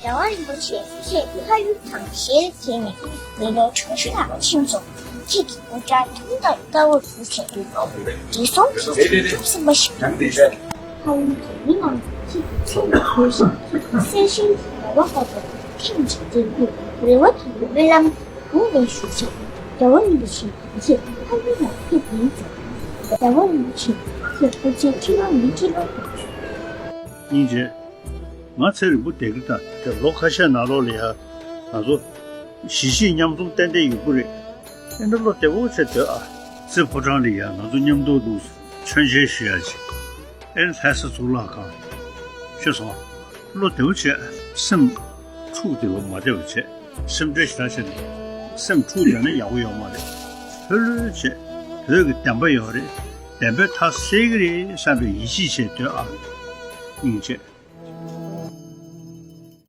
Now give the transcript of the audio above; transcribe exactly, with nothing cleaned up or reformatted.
རྒྱལ་བ་རིན་པོ་ཆེ་ཁྱེད་ཕ་ཡུལ་དང་ཞལ་མཇལ་ནས་མི་ལོ་ཆུང་ཆུང་ལ་ཕྱིན་སོང་། ཁྱེད་ཀྱི་སྐུ་དགྲ་དུང་དང་དཀར་པོ་བུ་ཁྱེད་དུ་བགྲེས་སོང་གི་ཚེ་ཐུགས་སེམས་པ་ཞིག་དང་ཕ་ཡུལ་གྱི་མི་རྣམས་ཁྱེད་ཀྱི་མཚན་ལ་གུས་ཤིང་གསེར་ཞུན་གྱི་ཟླ་བ་ལྟ་བུ་ཐེངས་གཅིག་འདིར་ཁྱེད་རེ་བ་དང་སྨོན་ལམ་དགུང་ལས་ཞུ་ཞིང་རྒྱལ་བ་རིན་པོ་ཆེ་ཁྱེད་ཕ་ཡུལ་ལ་ཕེབས་ཡིན་ཟེར། རྒྱལ་བ་རིན་པོ་ཆེ་ཁྱེད་སྐུ་ཚེ་ཁྲི་ལོ་ཉི་ཁྲི་ལོ། སྙིང་རྗེ། ང་ཚེ་རིང་པོ་བསྡད་ཀྱི་ད་དེ་ལོ་ཁ་ཤས་ནང་ལོགས་ལ་ཡ་ང་ཚོ་གཞིས་བྱེས་མཉམ་འཛོམས་ཏན་ཏན་ཡོང་གི་རེད། ཨེ་འདྲ་བློ་བདེ་པོ་བྱས་སྡོད་ཨ། རྩེ་ཕོ་བྲང་ལ་ཡ་ང་ཚོ་མཉམ་དུ་འདུག་མཆོད་མཇལ་ཞུ་ཡ་ཅིག་ཨེ་ལྷ་ས་གཙུག་ལག་ཁང་། ཤེས་སོང་། བློ་བདེ་པོ་བྱས། སེམས་འཁྲུག་བསྡད་པ་མ་བསྡད་པ་བྱས། སེམས་ཁྲལ་ཞེ་དྲག་བྱས་ནས་སེམས་འཁྲུག་བསྡད་ན་ཡག་པོ་ཡོད་མ་རེད། ལྷོད་ལྷོད་བྱས། བོད་ཀྱི་བདེན་པ་ཡོད་རེད། བདེན་པའི་མཐའ་གསལ་གྱི་རེད་བསམ་པའི་ཡིད་ཆེས་བྱས་སྡོད་ཨ། སྙིང་རྗེ།